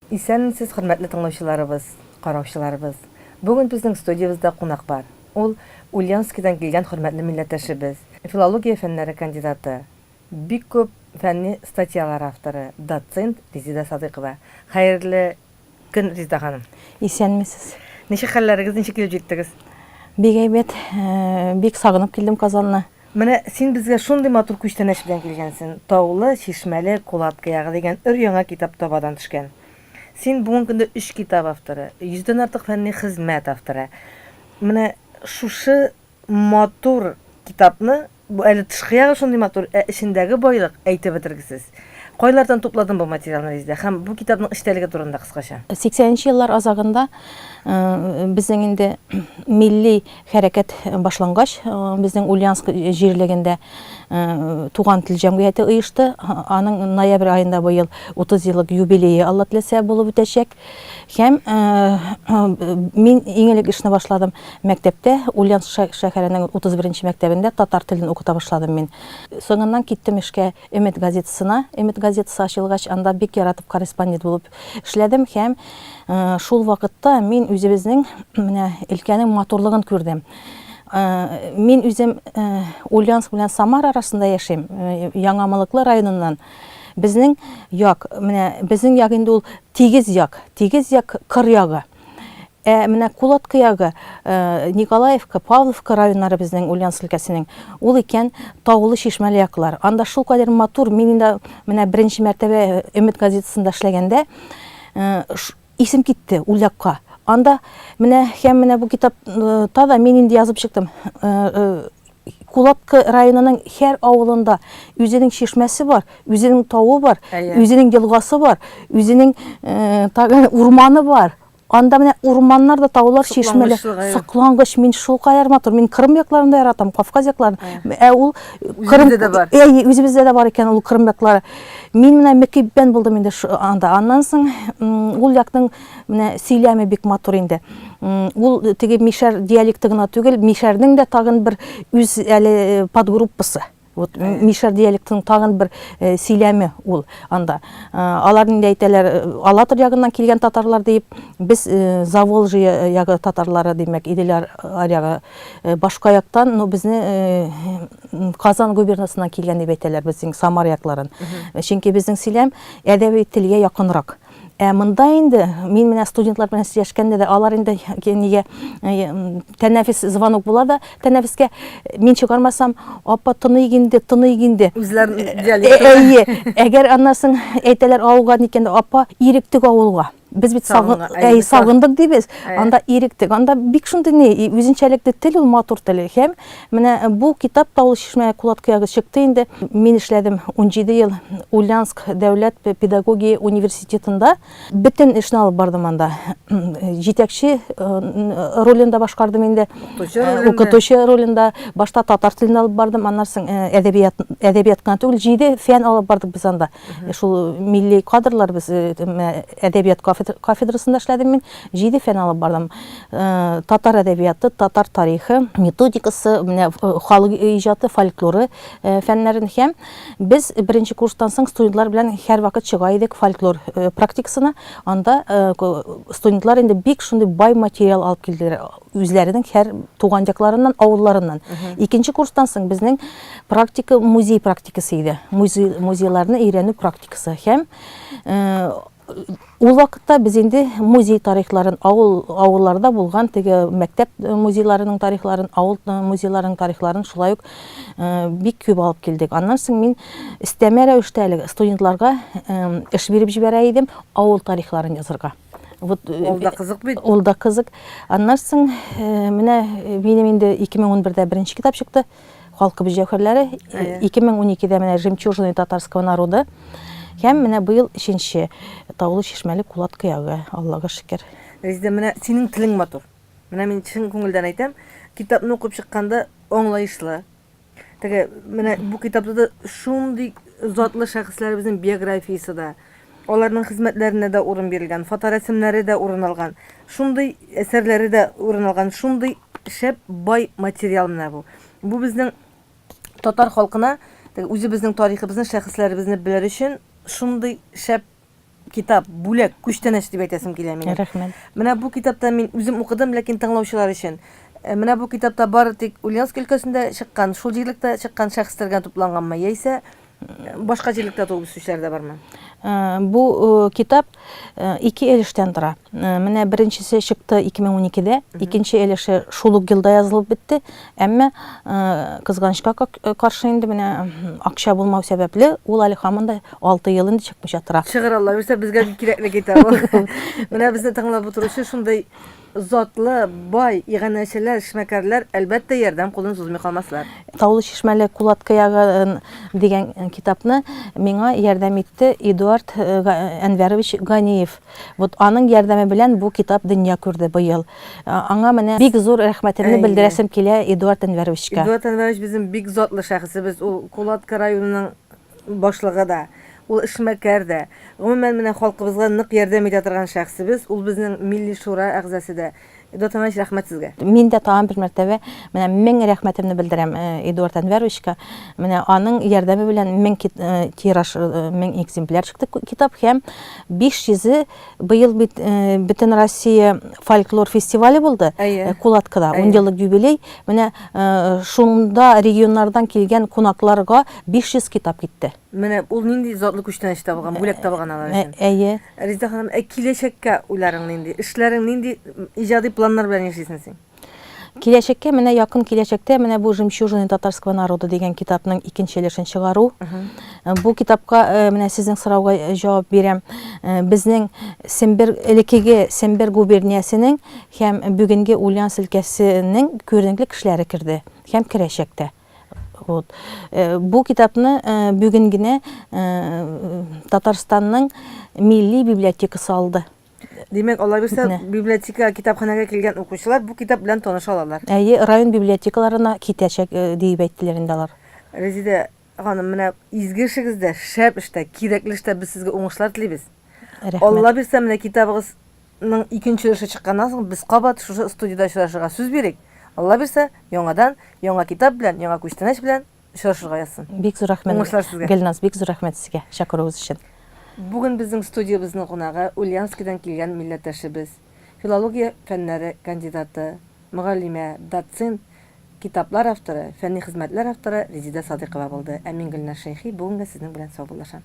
Исәнмесез, хөрмәтле тыңлаучыларыбыз, караучыларыбыз. Бүген безнең студиябездә кунак бар. Ул, Ульяновскидан килгән хөрмәтле милләттәшебез, филология фәннәре кандидаты, бик күп фәнни статьялар авторы, доцент Резеда Садыйкова. Хәерле көн, Резеда ханым. Исәнмесез. Ничек хәлләрегез, ничек килеп җиттегез? Бик әйбәт, бик сагынып килдем Казанны. Менә син безгә шундый матур күчтәнәч белән килгәнсен, Таулы, чишмәле Кулатка ягы дигән өр-яңа китап табадан төшкән. Син бүгенге көндә өч китап авторы, йөздән артык фәнни хезмәт авторы. Менә шушы матур китапны, бу әле тышкы ягы шундый матур, ә эчендәге байлык әйтеп бетергесез. Кайлардан тупладың бу материалны, Резидә, һәм бу китапның эчтәлеге турында кыскача? Сиксәненче еллар азагында безнең инде милли хәрәкәт башлангач, безнең Ульяновск җирлегендә Туган тел җәмгыяте оешты. Аның ноябрь аенда быел 30 еллык юбилее, Алла теләсә, булып үтәчәк. Һәм мин иң элек эшне башладым мәктәптә, Ульяновск шәһәренең 31 нче мәктәбендә татар телен укыта башладым мин. Соңыннан киттем эшкә Өмет газетасына. Өмет газетасы ачылгач, анда бик яратып корреспондент булып эшләдем һәм шул вакытта мин үзебезнең менә өлкәнең матурлыгын күрдем. Мин үзем Ульяновск белән Самара арасында яшим, Яңа Малыклы районыннан. Безнең як, менә безнең як инде ул тигез як, тигез як кыр ягы. Ә менә Кулатка ягы, Николаевка, Павловка районнары безнең Ульяновск өлкәсенең, ул икән таулы чишмәле яклар. Анда шулкадәр матур, мин инде менә беренче мәртәбә Өмет газетасында эшләгәндә исем китте ул якка. Анда менә һәм менә бу китапта да мин инде язып чыктым. Кулатка районының һәр авылында үзенең чишмәсе бар, үзенең тавы бар, үзенең елгасы бар, үзенең урманы бар. Анда менә урманнар да, таулар, чишмәләр. Соклангыч, мин шулкадәр матур. Мин Кырым якларын да яратам, Кавказ якларын. Ә ул Кырым Үзебездә дә бар. Әйе, үзебездә дә бар икән ул Кырым яклары. Мин менә мөкиббән булдым инде анда. Аннан соң ул якның менә сөйләме бик матур инде. Ул теге мишәр диалекты гына түгел, мишәрнең дә тагын бер үз әле подгруппасы. Вот мишәр диалектының тагын бер э, сөйләме ул анда. Э, алар инде әйтәләр, э, Алатыр ягыннан килгән татарлар диеп, без Заволжье ягы татарлары, димәк, Идел аръягы. Башка яктан, ну безне Казан губернасыннан килгән дип әйтәләр безнең Самар якларын. Чөнки безнең сөйләм әдәби телгә якынрак. Ә монда инде мин менә студентлар белән сөйләшкәндә дә алар инде нигә тәнәфес звонок була да, тәнәфескә мин чыгармасам, апа тыныйк инде, тыныйк инде. Үзләр диалект. Әйе. Әгәр аннан соң әйтәләр авылга икән, апа иректек авылга. Без бит әй, сагындык дибез. Анда иректек. Анда бик шундый ни, үзенчәлекле тел ул, матур тел. Һәм менә бу китап Таулы чишмә Кулатка ягы чыкты инде. Мин эшләдем 17 ел Ульяновск дәүләт педагогия университетында. Бөтен эшне алып бардым анда. Җитәкче э, ролен дә башкардым инде. Укытучы ролендә. Укытучы ролендә. Башта татар телен алып бардым, аннан соң э, әдәбият, әдәбият кына түгел, җиде фән алып бардык без анда. Шул милли кадрлар без э, әдәбият кафедрасында эшләдем мин. Җиде фән алып бардым. Э, татар әдәбияты, татар тарихы, методикасы, менә э, халык иҗаты, фольклоры э, фәннәрен һәм без беренче курстан соң студентлар белән һәрвакыт чыга идек фольклор практикасына. Анда студентлар инде бик шундый бай материал алып килделәр үзләренең һәр туган якларыннан, авылларыннан. Икенче курстан соң безнең практика музей практикасы иде. Музей, музейларны өйрәнү практикасы һәм Ул вакытта без инде музей тарихларын, авыл авылларда булган теге мәктәп э, музейларының тарихларын, авыл э, музейларының тарихларын шулай ук э, бик күп алып килдек. Аннан соң мин өстәмә рәвештә әле студентларга эш биреп җибәрә идем авыл тарихларын язарга. Вот, ул да кызык бит. Ул да кызык. Аннан соң менә минем инде 2011дә беренче китап чыкты. Халкыбыз җәүһәрләре 2012-дә менә Жемчужины татарского народа һәм менә быел өченче Таулы чишмәле Кулат кыягы, Аллага шөкер. Резидә, менә синең телең матур. Менә мин чын күңелдән әйтәм, китапны укып чыкканда аңлаешлы. Теге менә бу китапта да шундый затлы шәхесләребезнең биографиясе дә, аларның хезмәтләренә дә урын бирелгән, фоторәсемнәре дә урын алган, шундый әсәрләре дә урын алган, шундый шәп бай материал менә бу. Бу безнең татар халкына үзебезнең тарихыбызны, шәхесләребезне белер өчен шундый шәп китап, бүләк, күчтәнәч дип әйтәсем килә минем. Рәхмәт. Менә бу китапта мин үзем укыдым, ләкин тыңлаучылар өчен. Э, менә бу китапта бары тик Ульяновск өлкәсендә чыккан, шул җирлектә чыккан шәхесләр генә тупланганмы, яисә э, башка җирлектә туып үсүчеләр дә бармы? Э, бу китап ике өлештән тора. Менә беренчесе чыкты 2012-дә, икенче өлеше шул ук елда язылып бетте. Әмма кызганычка каршы инде менә акча булмау сәбәпле, ул әле һаман да 6 ел инде чыкмыйча тора. Чыгыр Алла бирсә, безгә бик кирәкле китап ул. Менә безне тыңлап утыручы шундый затлы, бай иганәчеләр, эшмәкәрләр, әлбәттә, ярдәм кулын сузмый калмаслар. Таулы чишмәле Кулатка ягы дигән китапны миңа ярдәм итте Эдуард Әнвәрович Ганиев. Вот аның ярдәме белән бу китап дөнья күрде быел. Аңа менә бик зур рәхмәтемне белдерәсем килә Эдуард Әнвәровичка. Эдуард Әнвәрович безнең бик затлы шәхесебез. Ул Кулатка районының башлыгы да, ул эшмәкәр дә. Гомумән, менә халкыбызга нык ярдәм итә торган шәхесебез. Ул безнең Милли Шура әгъзасы да. Эдуард Әнвәрович, рәхмәт сезгә. Мин дә тагын бер мәртәбә менә мең рәхмәтемне белдерәм Эдуард Әнвәровичка. Менә аның ярдәме белән 1000 тираж, 1000 экземпляр чыкты китап һәм 500-е Быел бит Бөтенроссия фольклор фестивале булды. Кулаткада 10 еллык юбилей. Менә шунда регионнардан килгән кунакларга 500 китап китте. Менә ул нинди затлы күчтәнәч табылган, бүләк табылган алар өчен. Әйе. Резеда ханым, ә киләчәккә уйларың нинди? Эшләрең нинди? Иҗади планнар белән яшисең син? Киләчәккә, менә якын киләчәктә менә бу Жемчужины татарского народа дигән китапның икенче өлешен чыгару. Э, бу китапка э, менә сезнең сорауга э, җавап бирәм. Безнең Сембер элеккеге Сембер губерниясенең һәм бүгенге Ульяновск өлкәсенең күренекле кешеләре керде һәм керәчәк тә. Вот. Бу китапны бүген генә Татарстанның милли библиотекасы алды. Димәк, алла бирсә, библиотека, китапханәгә килгән укучылар бу китап белән таныша алалар. Әйе, район библиотекаларына китәчәк, э, диеп әйттеләр инде алар. Резидә ханым, менә изге эшегездә, шәп эштә, кирәкле эштә без сезгә уңышлар телибез. Рәхмәт. Алла бирсә, менә китабыгызның икенче өлеше чыкканнан соң без кабат шушы студиядә очрашырга сүз бирик. Алла бирсә, яңадан, яңа китап белән, яңа күчтәнәч белән Очрашырга язсын. Бик зур рәхмәт. Уңышлар сезгә. Гөлназ, бик зур рәхмәт сезгә чакыруыгыз өчен. Бүген безнең студиябезнең кунагы Ульяновскидан килгән милләттәшебез, филология фәннәре кандидаты, мөгаллимә, доцент, китаплар авторы, фәнни хезмәтләр авторы Резидә Садыйкова булды. Ә мин Гөлназ Шәйхи бүгенгә сезнең белән саубуллашам.